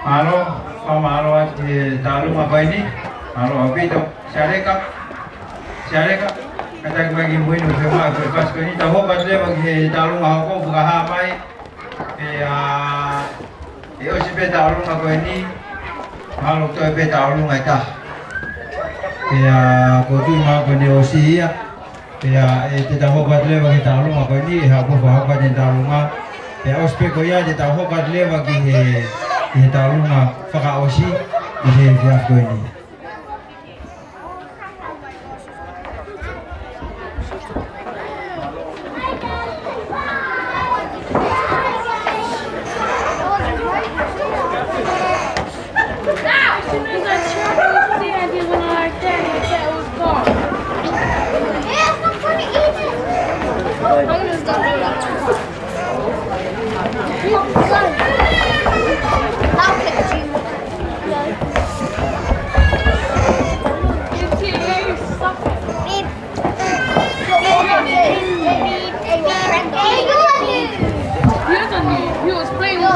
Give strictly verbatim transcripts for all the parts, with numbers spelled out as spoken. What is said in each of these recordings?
Mālō, fakamālō atu ki he taʻalunga ko eni. Mālō ʻaupito. Sialeka. Sialeka. Kātaki mai ki mui ʻo fiemaʻu e foʻi fasi ko eni. Tau hoko atu leva ki he taʻalunga hoko, fakahā mai. Pea, ʻe ʻosi pē taʻalunga ko eni. Mālō toe pē taʻalunga ʻe taha. Pea, ko e tui mai ko eni ʻosi ia. Pea, ʻe te tau hoko atu leva ki he taʻalunga ko eni, ʻe haʻu pē fakahoko atu e taʻalunga. Pea ʻosi pē ko ia te tau hoko atu leva ki he, ki he taʻalunga fakaʻosi, ʻi he efiafi ko eni.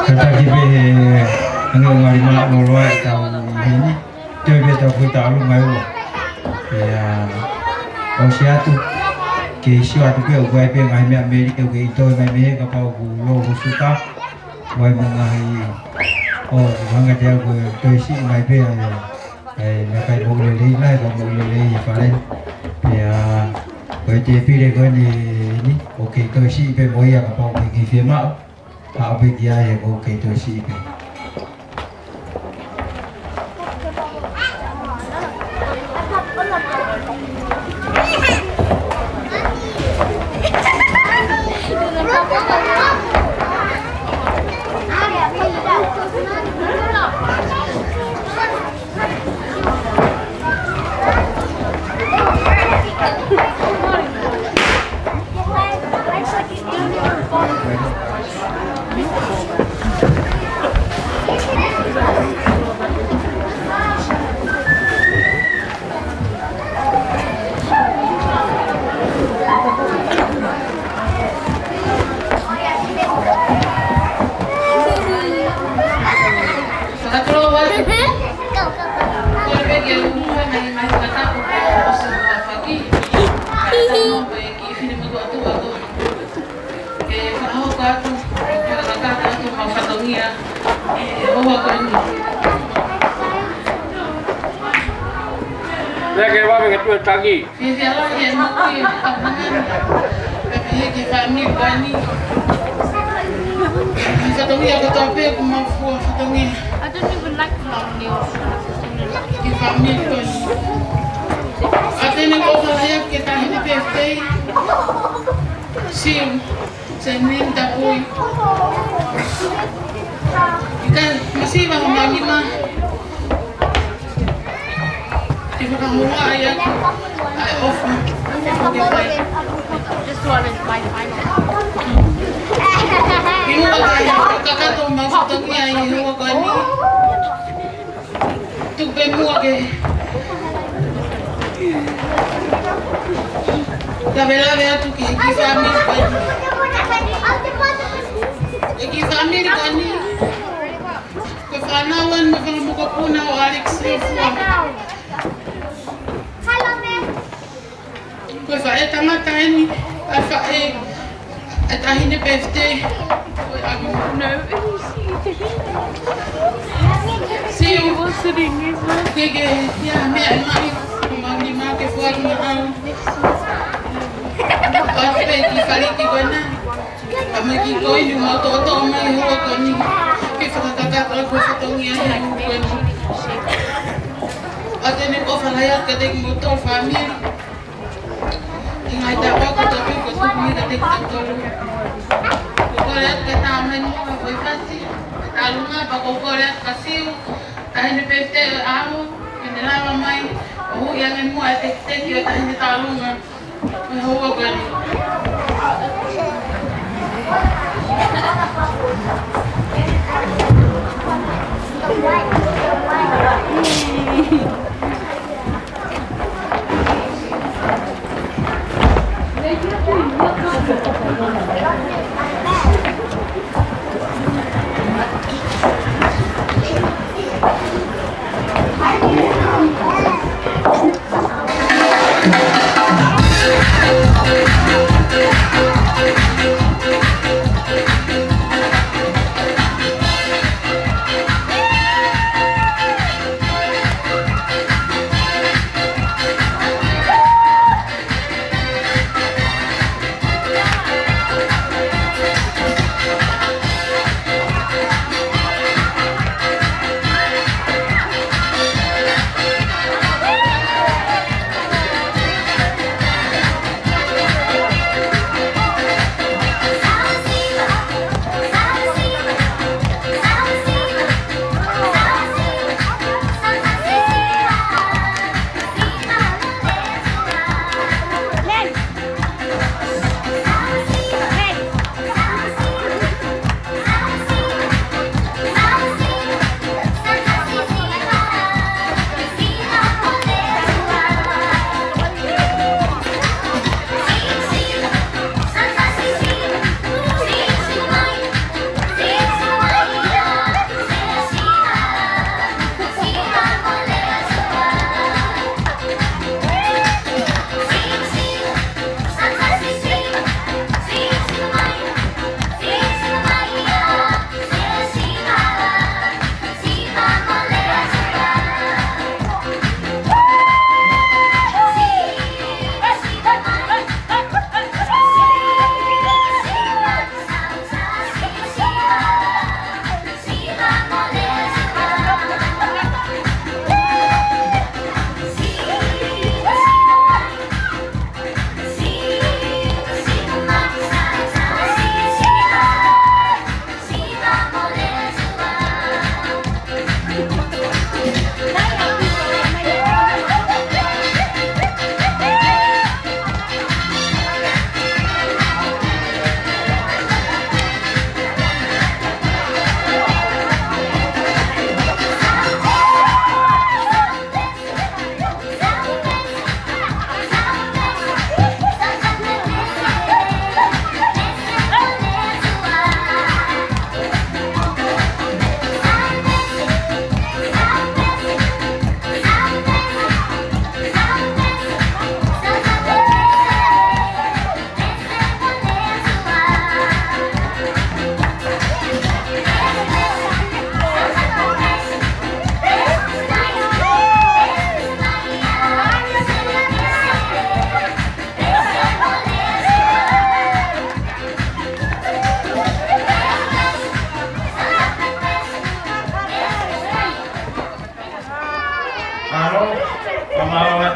Kātaki pē he ange o ngali mala loloa e tau ʻi heni. Toe pē tau foʻi taʻalunga ʻe ua. Pea, ʻosi atu. Kei sio atu pē ʻoku ʻi ai pē ngaahi meʻa meli ʻoku kei toe mai mei he kapau ʻoku lou husuka. ʻOku ʻi ai mo e ngaahi ʻo hanga te au ko e toe siʻi mai pē ai. ʻAi, meʻakai moʻui lelei nai, ko e moʻui lelei e fale. Pea, ko e tēpile ko eni, ni, ʻoku kei toe siʻi pē mo ia kapau ʻoku kei fiemaʻu. Haʻu pē ki ai he ʻoku kei toe siʻi pē. Fakatulou atu. Kole pē ke u hū mai, mai fakatapu ko e ʻosi ʻa Faki. Kae tau mo e kiʻi fili motuʻa tuʻa ko. Ke fakahoko atu, fakakakato atu ʻemau fatongia ʻi he houa ko eni. Lea ke vave ke tue tangi. Fiefia lahi e moʻui ʻa Pangani. Pea pehē ki he fāmili ko eni. Fatongia kotoa pē kuo mau fua fatongia. I don't even like long nails. Ki he fāmili ko eni. ʻOatu ʻeni e ʻofa lahi atu ki he taʻahine pēpē. Siu. Senin Tapui. ʻIkai, masiva homau nima. Ke fakahua ai atu ʻa e ʻofa. This one is my final. ʻI muʻa ke kakato homau fatongia ʻi he houa ko eni. Tuku pē muʻa ke lavelave atu ki he kiʻi fāmili ko eni. He kiʻi fāmili ko eni. Ko e fānau eni mo e fanga mokopuna ʻo Alex Lefua. Ko e faʻē tangata eni, ʻa e faʻē ʻa e taʻahine pēpē. Ko e ʻamu. Siu. Ke ke, ia, meʻa mai, mau nima ke fualu maʻau. ʻOatu pē kiʻi faliki ko ena. ʻA mai kiʻi koini mau toʻotoʻo mai houa ko eni. Ke fakakakato ʻa e fatongia he houa ko eni. ʻOatu ʻeni e ʻofa lahi atu kiate kimoutolu fāmili. ʻI he ngaahi taʻu kotoa pē kuo tuku mai kiate kitautolu. Ko e kole atu ke tau mai mo ha foʻi fasi, ke tau lunga pea ko e kole atu kia Siu, taʻahine pēpē ʻo e ʻaho, ke ne lava mai ʻo huʻi ange muʻa e tekiteki ʻo e taʻahine tauʻolunga. Ko e houa ko eni.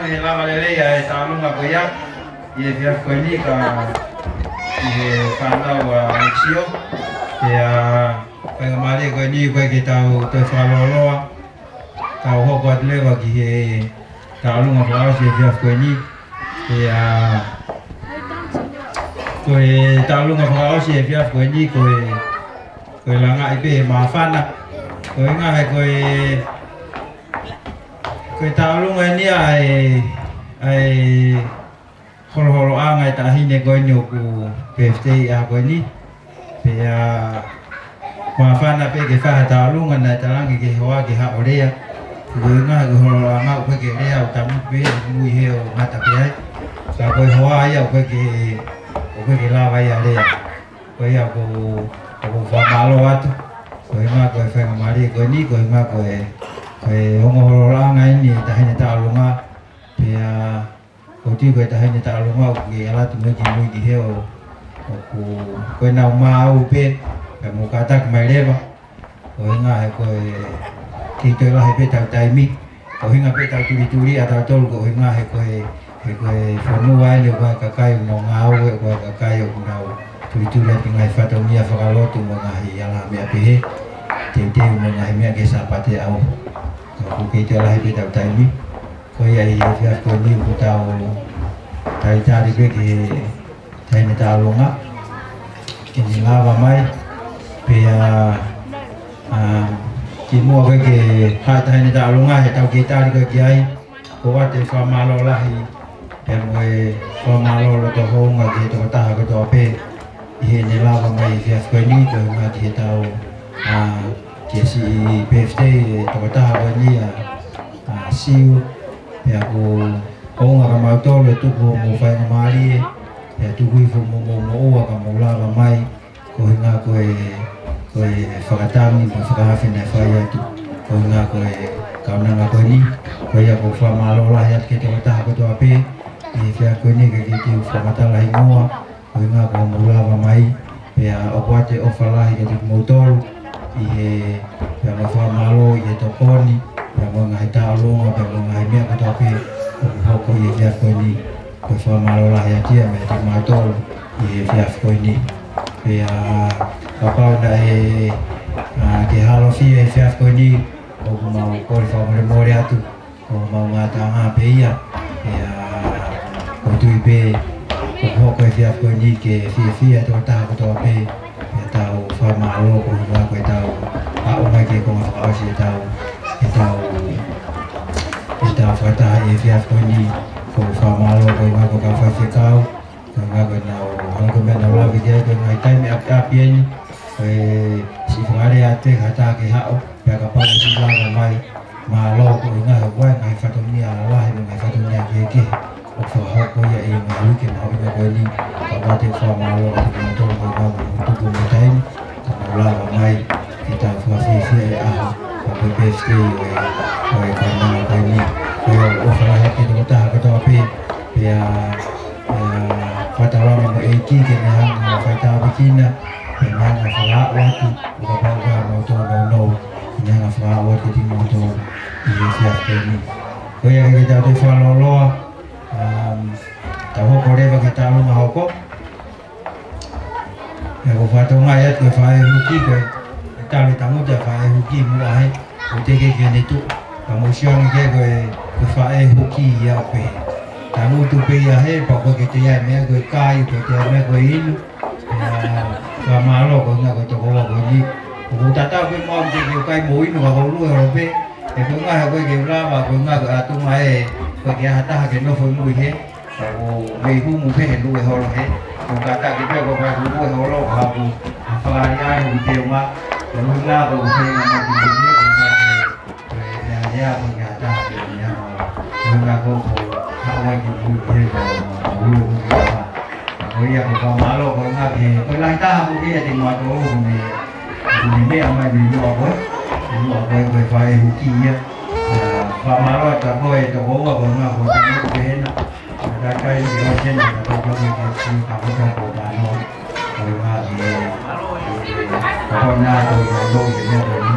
He lava lelei ʻa e tauʻolunga ko ia ʻi he efiafi ko eni ka ʻi he fānau ʻa ʻEkisio. Pea faingamālie ko eni ko e ke tau toe fakalōloa, tau hoko atu leva ki he tauʻolunga fakaʻosi ʻi he efiafi ko eni. Pea ko e tauʻolunga fakaʻosi ʻi he efiafi ko eni ko e, ko e langaʻi pē ʻe he māfana. Ko e ngaahi ko e Ko e tauʻolunga eni ʻa e, ʻa e holoholoʻanga ʻa e taʻahine ko eni ʻoku birthday ʻaho ko eni. Pea māfana pē ke fai ha tauʻolunga naʻe talaange ke hoa ke haʻu ʻo lea. Ko e ngaahi ko e holoholoʻanga ʻoku ʻikai ke lea ʻo tamu pē ʻo mui he ʻo ngata pē ai. Ka ko e hoa ia ʻoku ʻikai ke, ʻoku ʻikai ke lava ia lea. Ko ia ko, ko e fakamālō atu. Ko e ngaahi ko e faingamālie ko eni, ko e ngaahi ko e, ko e ongo holoholoʻanga eni ʻa e taʻahine tauʻolunga. Pea ʻoku ou tui ko e taʻahine tauʻolunga ʻoku ke ʻalu atu mei ki mui ki he ʻo, ʻoku, ko e nau maau pē, pea mou kātaki mai leva. Ko e ngaahi ko e kei toe lahi pē ʻetau taimi. Ko e ʻuhinga pē ʻetau tulituli ʻa tautolu ko e ʻuhinga he ko e, he ko e fonua eni ʻoku ʻi ai e kakai ʻoku nau ngāue, ʻoku ʻi ai e kakai ʻoku nau tulituli ʻaki e ngaahi fatongia fakalotu mo e ngaahi ʻalā meʻa pehē. Teuteu mo e ngaahi meʻa ki he Sāpate ʻaho. Ka ʻoku kei toe lahi pē ʻetau taimi. Ko ia ʻi he efiafi ko eni ʻoku tau talitali pē ki he taʻahine tauʻolunga ke ne lava mai. Pea, ʻa, kimuʻa ko ē ke haʻu e taʻahine tauʻolunga he tau kei tali ko ē ki ai, ʻoku ou ʻoatu e fakamālō lahi pea mo e fakamālō loto houngaʻia ki he tokotaha kotoa pē ʻi heʻene lava mai ʻi he efiafi ko eni ko e ngaahi ki he tau, ʻa, ki he siʻi birthday e tokotaha ko eni ʻa, ʻa Siu. Pea ko hounga kia mautolu ʻe tuku hoʻomou faingamālie, pea tuku hifo hoʻomou moʻua ka mou lava mai, ko e ʻuhinga ko e, ko e fakatangi mo e fakaafe naʻe fai atu. Ko e ʻuhinga ko e kaunanga ko eni, ko ia ʻoku ou fakamālō lahi atu ki he tokotaha kotoa pē ʻi he efiafi ko eni ka ke tiu fakamatala hingoa, ko e ʻuhinga ko hoʻomou lava mai, pea ʻoku ʻoatu e ʻofa lahi kiate kimoutolu, ʻi he, pea mo e fakamālō ʻi he tokoni, pea mo e ngaahi tauʻolunga, pea mo e ngaahi meʻa kotoa pē ʻoku hoko ʻi he efiafi ko eni, ko e fakamālō lahi atu ia meiate kimautolu ʻi he efiafi ko eni. Pea kapau naʻe, ʻa, ke halofia e efiafi ko eni, ʻoku mau kole fakamolemole atu, ko homau ngataʻanga pē ia, pea ʻoku ou tui pē ʻoku hoko e efiafi ko eni ke fiefia e tokotaha kotoa pē, pea tau fakamālō ko e ʻuhinga ko ʻetau aʻu mai ki he konga fakaʻosi ʻetau, ʻetau, ʻetau fakataha ʻi he efiafi ko eni, ʻoku ou fakamālō ko e ʻuhinga ko e kau faifekau, ko e ʻuhinga ko ʻenau, hangē ko e meʻa naʻa ku lave ki ai, ko e ngaahi taimi ʻapiʻapi eni, ko e siʻi fakalea atu ʻe ha taha ke haʻu, pea kapau ʻe siʻi lava mai, mālō ko e ʻuhinga he ʻoku ʻi ai e ngaahi fatongia lalahi mo e ngaahi fatongia kehekehe ʻoku fakahoko ia ʻi he ngaahi uike mahuʻinga ko eni, ka ʻoku ou fakamālō atu kiate kimoutolu ko e ʻuhinga hoʻomou tuku homou taimi, ka mou lava mai ke tau fakafiefia e ʻaho, ʻa e birthday ʻo e, ʻo e kaunanga ko eni. Ko ia ʻoku ou ʻofa lahi atu ki he tokotaha kotoa pē, pea, pea fakataulanga mo e ʻEiki ke ne hanga ʻo faitāpuekina, ke ne hanga ʻo fakaaʻu atu, ʻo kapau ʻoku ʻi ai haʻamau tōnounou, ke ne hanga ʻo fakaaʻu atu kiate kimoutolu ʻi he efiafi ko eni. Ko ia ke tau toe fakalōloa, um, tau hoko leva ki he tauʻolunga hoko. Pea ʻoku ou fakatokangaʻi atu ko e faʻē huki, ko e, ko e talu e tangutu e faʻē huki muʻa he, ʻoku teʻeki ke ne tuʻu. Ka mou sio ange ki ai ko e, ko e faʻē huki ia ʻoku pehē. Tangutu pē ia he, pea ʻoku ʻikai ke toe ʻi ai e meʻa ko e kai, ʻoku ʻikai ke toe ʻi ai e meʻa ko e inu. Pea fakamālō ko e ʻuhinga ko e tokoua ko eni. ʻOku ou tatau pē mo au, teʻeki ke u kai mo inu ka ʻoku ou lue holo pē. He ko e ʻuhinga he ʻoku ʻikai ke u lava, ko e ʻuhinga ko e ʻatunga ē, ʻoku ʻikai ke ʻi ai ha taha ke nofo ʻi mui he. Ka ʻoku ou mei humu pē he lue holo he. Ko e kātaki pē ko e kai lue holo, ka ʻoku ou fakaʻaliʻali hoku teunga. Ko e ʻuhinga ko e ʻuhinga mo ki mui he, ko e ʻuhinga ko e, ko e meʻa ia, ko e ngaahi taha ke meʻa mo. Ko e ʻuhinga ko e, ko e haʻu ai ki mui he, ko e, ko e lue holo. Ko ia ko e fakamālō, ko e ʻuhinga ke, ko e lahi taha ko ia te mou ʻoatu ʻo ne, ʻo ne meʻa mai mei muʻa ko ē, mei muʻa ko ē, ko e faʻē huki ia. Ā, fakamālō atu ko e tokoua, ko e ʻuhinga ko e tangutu pē hena. Ka kai ni ke ʻosi hena, ka tau kau ke si ka ko ka ko ka no. Ko e ʻuhinga ke, ko e ʻuhinga ko e ka no ke meʻa ko eni.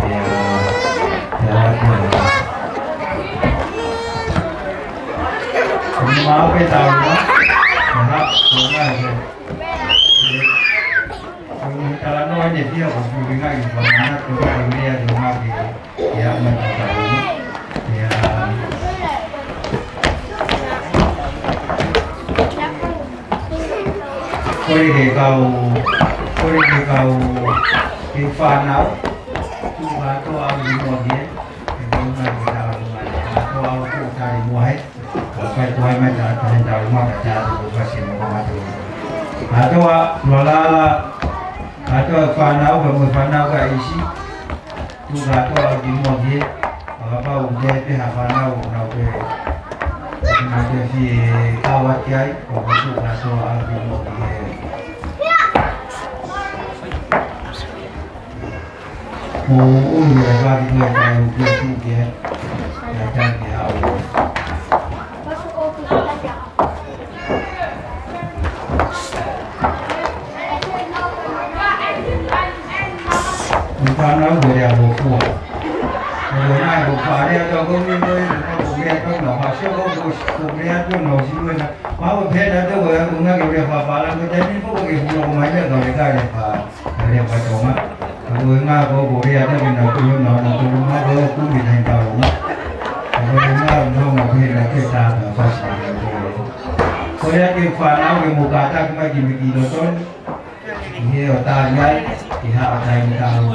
Ia, ia, ia, ia. Pea tau na, aha, ko e ngaahi, ko e, ko e talanoa ʻeni ʻoku fiu ki he ngaahi fakamanatu, ko e meʻa ʻoku ngāueʻaki ia mai ki he tau. Ia. Ko e kau, ko e kau, ke fānau, tuʻu kātoa ʻalu ki muʻa ki he, ke tau ngāueʻaki e tau ngāueʻaki e tau ʻalu ki muʻa he. Ka fai ko hai mai tā tā he tau maka tā tā ko fasi mo ka matu. Kātoa, tualala, kātoa fānau, ka mo fānau ka isi. Tuʻu kātoa ʻalu ki muʻa ki he. Fakapapau ʻoku ʻi ai pē ha fānau, ʻoku nau pē. ʻOku nau pē fie kau atu ai, ko e tuʻu kātoa ʻalu ki muʻa ki he. Mo ʻulu e vaki ko e kai uki atu ki he, ʻa e kai ki he ʻaho. Mo fānau ko e ʻaho fua. Ko e nai ko fare atu ko mi ko e, ko e atu na, ko e atu na, ko e atu na. Mau pē atu ko e atu na ke ʻo fāpala, ko e taimi ko ke fua ko mai me ka ke kai le fā. Ka lea fatongia. Ka ko e ngaahi ko ko lea ʻa e na tolu na na tolu na ko e kumi na i tau na. Ka ko e ngaahi no na ke na ke tā na fasi na ko. Ko lea ke fānau ke mo kātaki mai ki miki lotoni. ʻI he ʻo tāngai, ʻi ha ʻo taimi tau.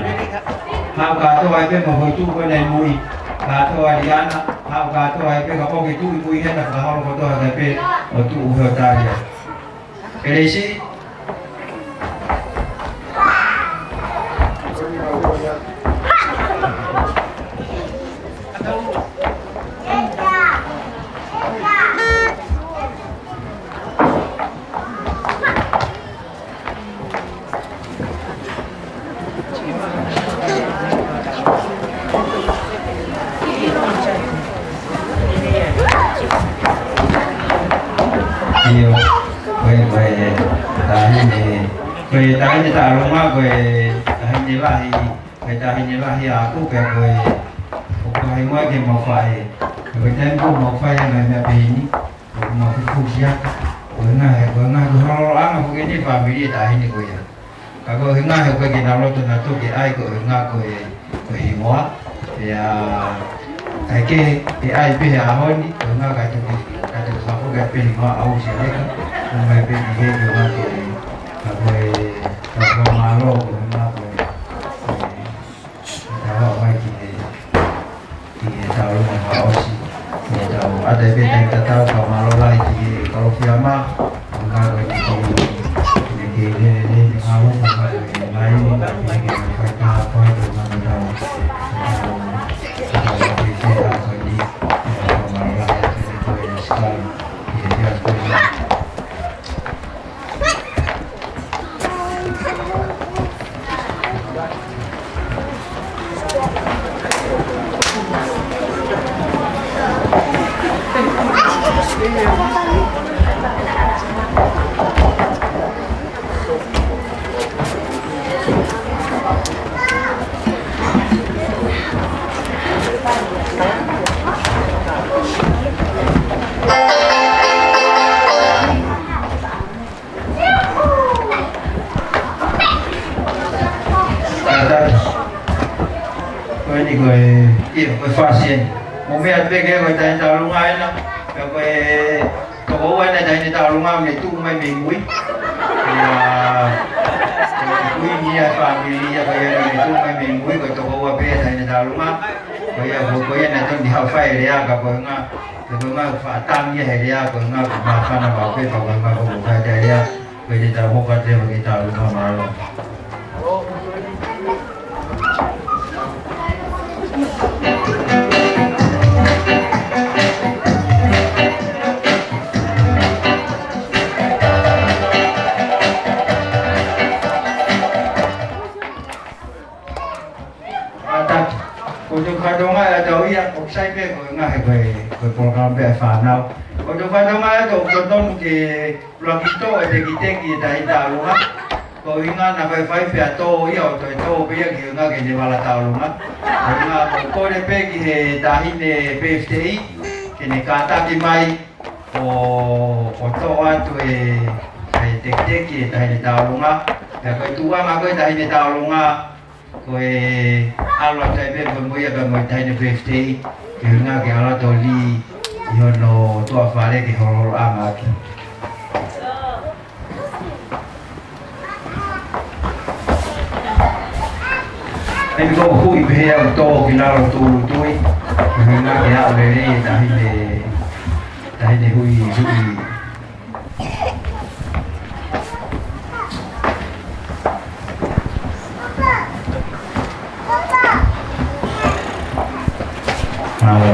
Haʻu kātoa ai pē mo hotu ko na i mui. Kātoa Liana, haʻu kātoa ai pē ka poke tuʻu i mui he na fakaholo kotoa ai pē ʻo tuʻu he ʻo tāngai. Kelesi. ʻIo, ko e, ko e taʻahine, ko e taʻahine Taʻaluma, ko e taʻahine lahi, ko e taʻahine lahi ʻaʻaku pea ko e, ʻoku ʻi ai mo e ke mau fai, ko e taimi ʻoku mau fai ai e meʻa pehē ni, ʻoku mau fufusia, ko e ngaahi, ko e ngaahi, ko e holoholonga foki eni e fāmili e taʻahine ko ia. Ka ko e ngaahi ʻoku ʻikai ke nau loto nautolu ke ʻai ko e ngaahi ko e, ko e hingoa. Pea, ʻai ke, ke ʻai pē he ʻaho ni, ko e ngaahi ka toki, ka toki fako ke pē hingoa ʻausi leka, ko e ngaahi pē ki he ko e ngaahi ke, ka ko e, ka ko e mālō, ko e ngaahi ko e, e, Tau haʻu mai ki he, ki he tau luma fakaʻosi. Ki he tau, ʻa e pē taimi tatau ka mālō lahi ki he Kalofiama. Ko e ngaahi ko e ki he, ki he, ki he, ki he, ki he ngaahi ko e ngaahi, ngaahi, ngaahi, ngaahi, ngaahi, ngaahi, ngaahi, ngaahi, ngaahi, Kātaki. Ko eni ko e, ʻio, ko e fasi eni. Mo meʻa pē ke ko e taʻahine Taʻaluma ena, pea ko e tokoua ena taʻahine Taʻaluma ne tuʻu mai mei mui. Ia, ko e kuini ia fāmili ia ko ia ne tuʻu mai mei mui, ko e tokoua pē taʻahine Taʻaluma. Ko ia, ko, ko ia naʻe tonu ke haʻu fai e lea ka ko e ngaahi Ko e ngaahi faʻatangi he lea, ko e ngaahi ko e māfana mau pē, ko e ngaahi ko e fai lea, ko e te tau hoka te o ke tau luma mālō. Kātaki. Ko e fakatonga ʻa e tau ia, ʻoku sai pē ko e ngaahi ko e, ko e polokalama pē ʻa e fānau. Ko e fakatonga ʻa e tau, ko e tonu ke ʻuluaki tō e tekiteki e taʻahine Taʻaluma. Ko e ʻuhinga naʻa faifai pea tō ia ʻo toe tō pē ia ki he ʻuhinga ke ne vala Taʻaluma. Ko e ʻuhinga ko e kole pē ki he taʻahine Pefitei, ke ne kātaki mai, ʻo, ʻo toʻo atu e, e tekiteki e Taʻahine Taolunga. Pea ko e tuʻunga ko e Taʻahine Taolunga, ko e ʻalu atu ai pē ko e mo ia pē mo e Taʻahine Birthday, ke ʻuhinga ke ʻalu atu ʻo lī ʻi hono ʻotua fale ke holoholoʻanga ʻaki. ʻE piko hui pehē au tō ki lalo tū tui, ke ʻuhinga ke aʻu lelei e Taʻahine, Taʻahine Hui, Hui. Mālō.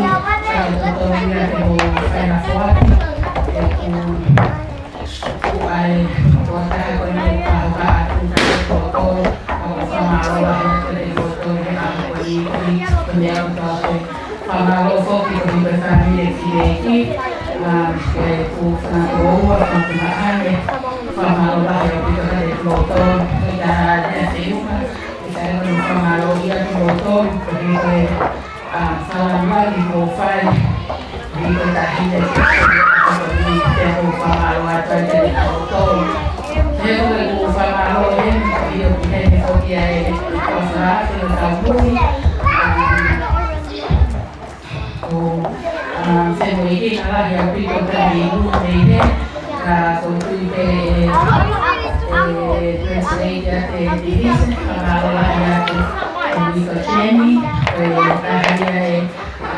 ʻa e totonu ia ke mou fai ha foaki. ʻE ku, ku ai, ko e taha ko eni ʻoku ou ʻoatu kiate kimoutolu, ʻoku ou fakamālō lahi atu kiate kimoutolu he ʻaho ko eni, ko e meʻa kotoa pē. Fakamālō foki koeʻuhi ko e fāmili ʻEiki, ʻa, ko e kau fanatoʻoua, fanga tuongaʻane, fakamālō lahi ʻaupito kiate kimoutolu, ko e taha ia ʻe uma, ʻikai ko e fakamālō ia kiate kimoutolu, koeʻuhi ko e, ʻa, fakalāngilangi kuo fai, koeʻuhi ko e taʻahine, pea ʻoku ou fakamālō atu ai kiate kimoutolu. He ko e ʻoku ou fakamālō heni, ʻio, ʻi heni foki ʻa e, ʻa e kau fānau, ʻa e kau mui, ʻa, ʻo, ʻa, femoʻuekina lahi ʻaupito ka i ʻulu mei he, ka ko e tui pē ʻe, ʻe translate ʻa e divisi, fakamālō lahi atu, ʻe Mika Jenny, ko e taha ia ʻe,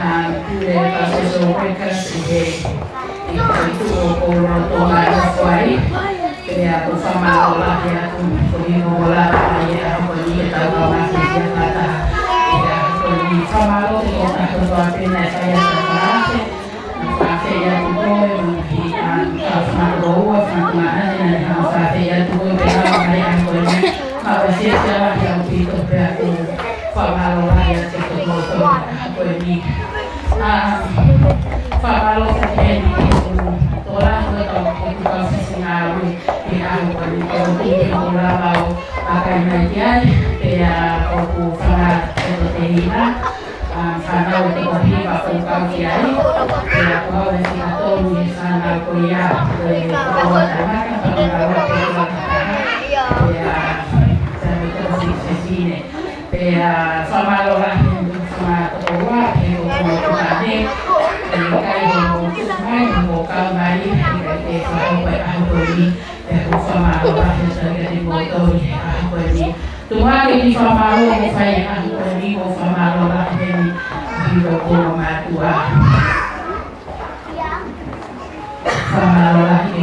ʻa, pule ʻa e social workers ʻi he, ʻi he feituʻu ʻoku ou lolotonga nofo ai. Pea ʻoku ou fakamālō lahi atu, koeʻuhi ko hoʻomou lava mai he ʻaho ko eni ke tau kau mai ki he fakataha. Pea ko e fakamālō ki he kau kotoa pē naʻe fai ʻa e fakaafe. Naʻa ku fakaafe atu koe, mo e kiʻi, ʻa, kau fanatoʻoua, fanga tuongaʻane, naʻa ne hanga ʻo fakaafe atu koe, pea lava mai he ʻaho ko eni. Maʻu e fiefia lahi ʻaupito pea ʻoku ou fakamālō lahi atu kiate kimoutolu he ʻaho ko eni. ʻA, fakamālō foki heni ki he ʻū tokolahi ʻo e kau, ʻo e kau fisi ngāue he ʻaho ko eni, koeʻuhi ko e lava ʻo vakai mai ki ai, pea ko hoku fanga toto tehina, ʻa, fānau ʻe toko hiva ʻoku ou kau ki ai, pea ko au ʻe fika tolu he fānau ko ia, ko e toko ua tangata, fānau ʻe toko ua tangata, pea, pea ko e toko fitu fefine. Pea fakamālō lahi he ʻū fanga tokoua, he ko hoʻomou tuongaʻane, he ʻikai hoʻomou tuʻu mai, hoʻomou kau mai, he ʻikai ke fakahoko e ʻaho ko eni, pea ʻoku ou fakamālō lahi atu kiate kimoutolu he ʻaho ko eni. Tuku hake e kiʻi fakamālō ʻoku fai he ʻaho ko eni, ʻoku ou fakamālō lahi heni, ʻi he ʻoku ou mātuʻa. Fakamālō lahi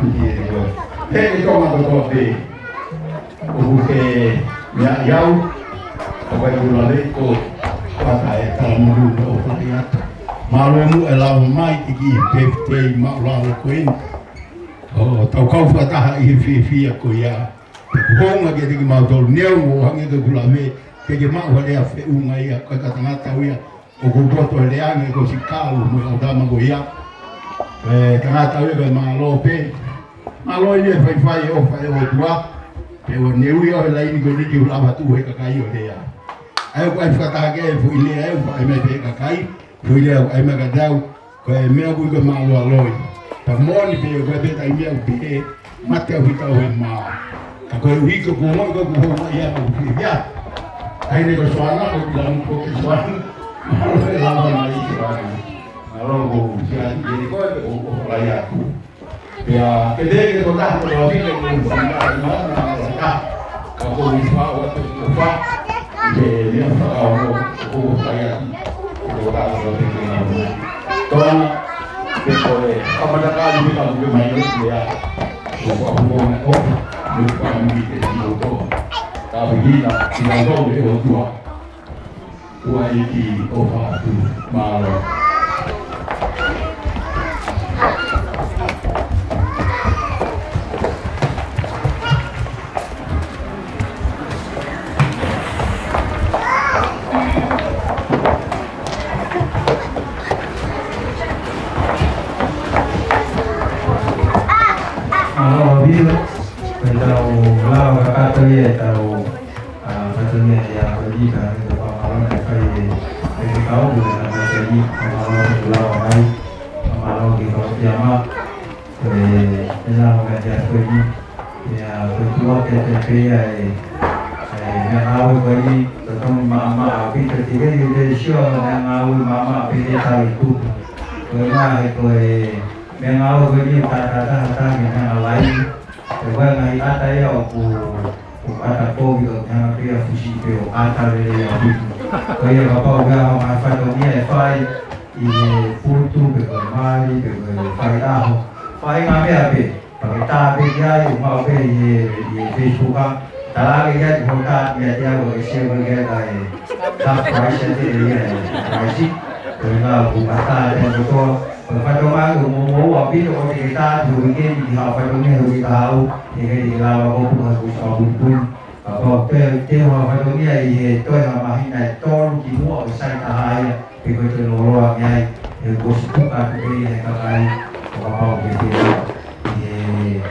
He ko e Tonga kotoa pē ʻoku ke meaʻi au, ka ʻoku ʻikai ke u lave ʻi he ʻofa ʻa e Talamonu mo e ʻofa ʻa e ʻOtua. Mālō muʻa e lava mai ki he kiʻi birthday maʻulalo ko eni. ʻO tau kau fakataha ʻi he fiefia ko ia. Pea ʻoku hounga kiate kimautolu neongo ʻo hangē ko ʻeku lave, ʻikai ke maʻu ha lea feʻunga ia, ko e tangata au ia ʻoku poto he lea ange ko Sikau mo e kau tama ko ia. ʻE tangata au ia ko e mālō pē. Mālō ia e faifai e ʻofa ʻa e ʻOtua. Pea ʻoua neongo ia ʻi he laini ko eni ke u lava tuʻu he kakai ʻo lea. ʻA ia ʻoku ʻai fakataha ki ai e foʻi lea ʻe ʻofa ʻai mai pē he kakai. Foʻi lea ʻoku ʻai mai kiate au. Ko e meʻa ʻoku ʻikai ke mālōlō ia. Pea moʻoni pē ʻoku ʻi ai pē taimi ʻoku pehē mate au hita ʻo e mā. Ka koeʻuhi ko ʻeku ongoʻi ko ʻeku hounga ia ʻoku fiefia. Taʻahine ko Soana, ko e kiʻi lanu ko ē Soana. Mālō e lava mai Soana. Mālō ko ʻeku fiefia ʻi he ko e ʻofa ʻa e ʻOtua. Pea ke te ke ko taha ko e ʻofa ke ko e ʻofa ʻa e ʻOtua. Ka ko e ʻofa ʻa e ʻOtua. Ke meʻa fakaongo ko e ʻofa ʻa e ʻOtua. Ko taha ko e ʻofa ke na. Tona, ke ko e kamata ka ni ka ke mai no ia. Ko e ʻofa ʻa e ʻOtua. Ko e ʻofa ʻa e ʻOtua. Ka ʻi hena, ʻi he ʻOtua. Ua iki o fatu. Mālō. Mālō, Vila. Pea tau lava kakato ia ʻetau ʻa, fatongia ia ko e lika, ʻe tau fakamālō ʻa e fai ʻe, ʻe ke kau, ʻe na fatongia, fakamālō ʻa e lava mai, fakamālō ki he kau Fiama, ʻe, ʻe na o ka tia ko eni, ia, ko e tuʻa ke te pea ʻe, ʻe, meʻangāue ko eni, ko e tonu maʻamaʻa ʻaupito te ke, ʻe te sio, meʻangāue maʻamaʻa pē te tau i tupu. Ko e ngaahi ko e, meʻangāue ko eni, ta, ta, ta, ta, meʻangāue. ʻE ua ngaahi ʻata ia ʻoku, ʻoku ʻata kovi ʻoku hanga pē ia fusi pē ʻo ʻata lelei ʻaupito. Ko ia kapau ʻoku ʻi ai ha ngaahi fatongia ʻe fai ʻi he putu pe ko e mali pe ko e faiʻaho. Fai ngaahi meʻa pē. Pea ke tā pē ki ai, ʻoku maʻu pē ʻi he, ʻi he Facebook ʻa. Tala ke ki ai, ko tā ki ai te au ke share pē ki ai ka e. Ka price ʻe te ia e price. Ko e ngaahi ʻoku ʻata te kotoa. Ko e fatongia ʻoku mou moʻua ʻaupito ko e te ke tā atu he uike ni ki ha fatongia he uike kahaʻu, he ke te ke lava ko e puha ko e sāpupuni. Kapau te, te ha fatongia ʻi he toe ha māhina ʻe tolu ki muʻa ʻo sai taha ia, pe ko e te loloa ki ai, he kuo ʻosi puka atu pē ia he kakai, ʻo kapau ke te ʻi he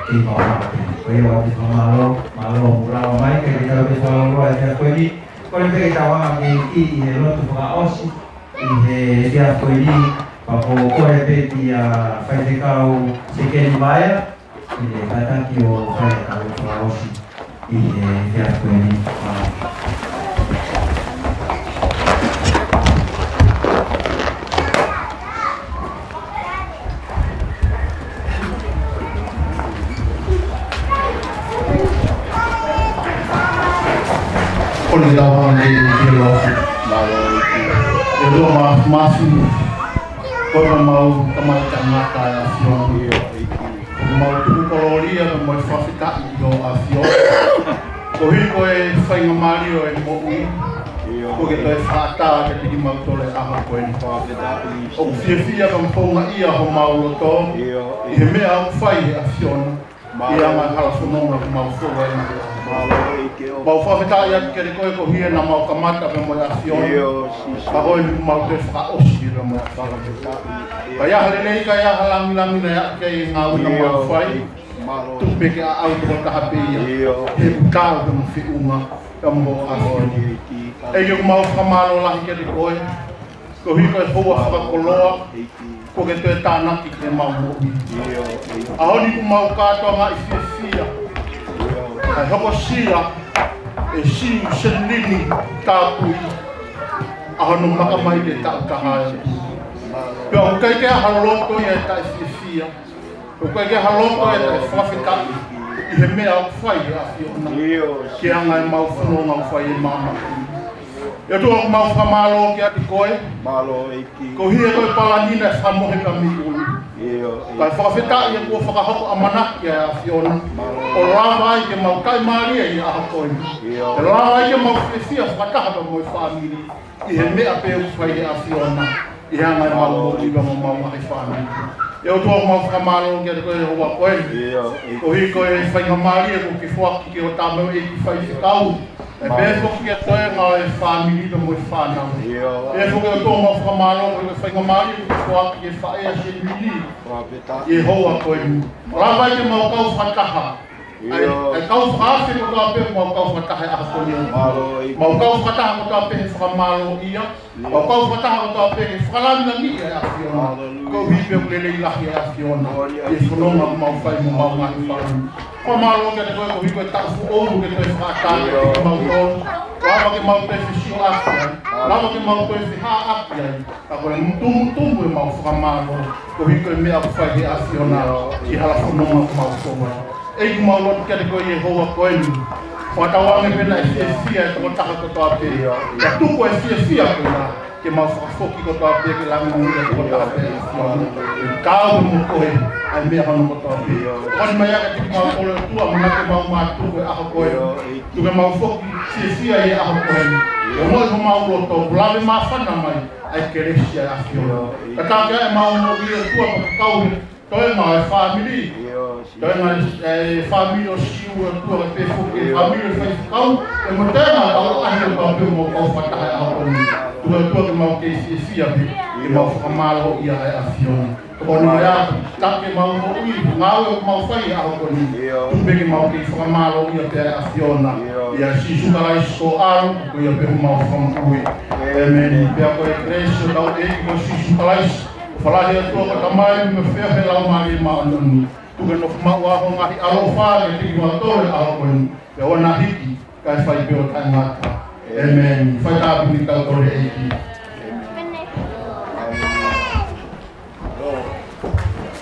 kei mau hake. Ko ia ʻoku ou fakamālō, mālō hoʻomou lava mai, ke te tau te fakaloloa ʻi he efiafi ko eni, ko e pē ke tau anga ke ʻi he lotu fakaʻosi, ʻi he efiafi ko eni, pea ko e kole pē kia Faifekau Sekeni Vaea, ʻi he kātaki ʻo fai ʻetau fakaʻosi ʻi he efiafi ko eni. Ko e lau hanga ʻe he ʻEiki ʻo e ʻOtua Māfimafi. Ko e mau kamata ngata e ʻAfiona. ʻOku mau tuku kolōlia mo e fakafetaʻi ki ho ʻAfio. Koeʻuhi ko e faingamālie ʻo e moʻui. Kuo ke toe fakaʻatā kiate kimautolu e ʻaho ko eni. ʻOku fiefia ka mo houngaʻia homau loto. ʻI he meʻa ʻoku fai ʻe he ʻAfiona. ʻI he anga e hala fononga ʻoku mau foua eni. Mau fakafetaʻi atu kiate koe koeʻuhi naʻa mau kamata pē mo e ʻAfiona. Ka ko eni ʻoku mau toe fakaʻosi pē mo e ʻAfiona. Ka ʻi ai ha lelei, ka ʻi ai ha langilangi naʻe ʻi ai e ngāue naʻa mau fai. Tuku pē ke ʻaʻau tokotaha pē ia. He ʻoku tau pē mo feʻunga pea mo ho ʻAfio. ʻEiki, ʻoku mau fakamālō lahi kiate koe. Koeʻuhi ko e houa fakakoloa, kuo ke toe tānaki ke mau moʻui. ʻAho ni ʻoku mau kātoangaʻi fiefia. ʻA e hokosia ʻe Siu Senilini Tāpui. ʻA hono maka mai ke taʻu taha ē. Pea ʻoku ʻikai ke ʻi ai ha loto ia ʻe taʻefiefia. ʻOku ʻikai ke ʻi ai ha loto ia ʻe taʻefakafetaʻi ʻi he meʻa ʻoku fai ʻe he ʻAfiona. Ki he anga ʻemau fononga ʻoku fai ʻi māmani. ʻE ʻOtua, ʻoku mau fakamālō kiate koe. Mālō ʻEiki. Koeʻuhi ko e palani naʻe fakamohe pē mei ʻolunga. Kae fakafetaʻi ʻa e kuo fakahoko ʻamanaki ʻa e ʻAfiona. ʻO lava ai ke mau kai mālie ʻi he ʻaho ko eni. ʻO lava ai ke mau fiefia fakataha pea mo e fāmili ʻi he meʻa pē ʻoku fai ʻe he ʻAfiona ʻi he anga ʻemau moʻui pea mo ʻemau ngaahi fāmili. ʻE ʻOtua, mau fakamālō kiate koe he houa ko eni. Koeʻuhi ko e faingamālie kuo ke foaki ki hotau ʻEiki faifekau. Pehē foki ki he toenga ʻo e fāmili pea mo e fānau. Pehē foki, ʻOtua, mau fakamālō koeʻuhi ko e faingamālie kuo ke foaki ki he faʻē ʻa Senimili ʻi he houa ko eni. Lava ai ke mau kau fakataha. ʻA e, ʻa e kau fakaafe kotoa pē, mau kau fakataha he ʻaho ko eni. Mau kau fakataha kotoa pē he fakamālōʻia. Mau kau fakataha kotoa pē he fakalāngilangiʻi ʻa e ʻAfiona. Koeʻuhi pē ʻoku lelei lahi ʻa e ʻAfiona ʻi he fononga ʻoku mau fai mo ʻemau ngaahi fāmili. Fakamālō kiate koe koeʻuhi ko e taʻu foʻou kuo ke toe fakaʻatā kiate kimautolu. Lava ke mau toe fesioʻaki ai. Lava ke mau toe fehāʻaki ai. Ka ko e tumutumu ʻemau fakamālō, koeʻuhi ko e meʻa ʻoku fai ʻe he ʻAfiona ʻi he hala fononga ʻoku mau fou ai. ʻEiki, mau lotu kiate koe ʻi he houa ko eni. Fakatauange pē naʻe fiefia e tokotaha kotoa pē. Pea tuku e fiefia ko ia ke mau fakafoki kotoa pē ke langilangiʻia e tokotaha pē ʻa e ʻAfiona. ʻE kau mo koe ʻa e meʻa hono kotoa pē. Tokoni mai ā kiate kimautolu, ʻOtua, ʻamanaki ke mau mātuku he ʻaho ko eni. Tuku ke mau foki fiefia ʻi he ʻaho ko eni. ʻE moʻui homau loto, lave māfana mai ʻa e kelesi ʻa e ʻAfiona. Tataki ʻemau moʻui, ʻOtua, pea ke kau he toenga ʻo e fāmili. Toenga ʻo e fāmili ʻo Siu, ʻOtua, kae pehē foki ki he fāmili ʻo e faifekau. Pea mo e toenga ʻo e kau ʻaʻahi kotoa pē ʻoku mau kau fakataha he ʻaho ko eni. Tuku, ʻOtua, ke mau kei fiefia pē, ke mau fakamālōʻia ʻa e ʻAfiona. Tokoni mai ā, tataki ʻemau moʻui, ngāue ʻoku mau fai he ʻaho ko eni. Tuku pē ke mau kei fakamālōʻia pē ʻa e ʻAfiona. ʻIa Sīsū Kalaisi ko e ʻAlo, ko ia pē homau Fakamoʻui. ʻĒmeni. Pea ko e kelesi ʻa hotau ʻEiki ko Sīsū Kalaisi, ʻofa lahi ʻa e ʻOtua ko e Tamai, mo e feohi ʻa e Laumālie Māʻoniʻoni, tuku ke nofo maʻu ʻa e ngaahi ʻaloʻofa kiate kimautolu he ʻaho ko eni, pea ʻoua naʻa hiki, kae fai pē ʻo taʻengata. ʻĒmeni. Fai tāpuni kitautolu he ʻEiki.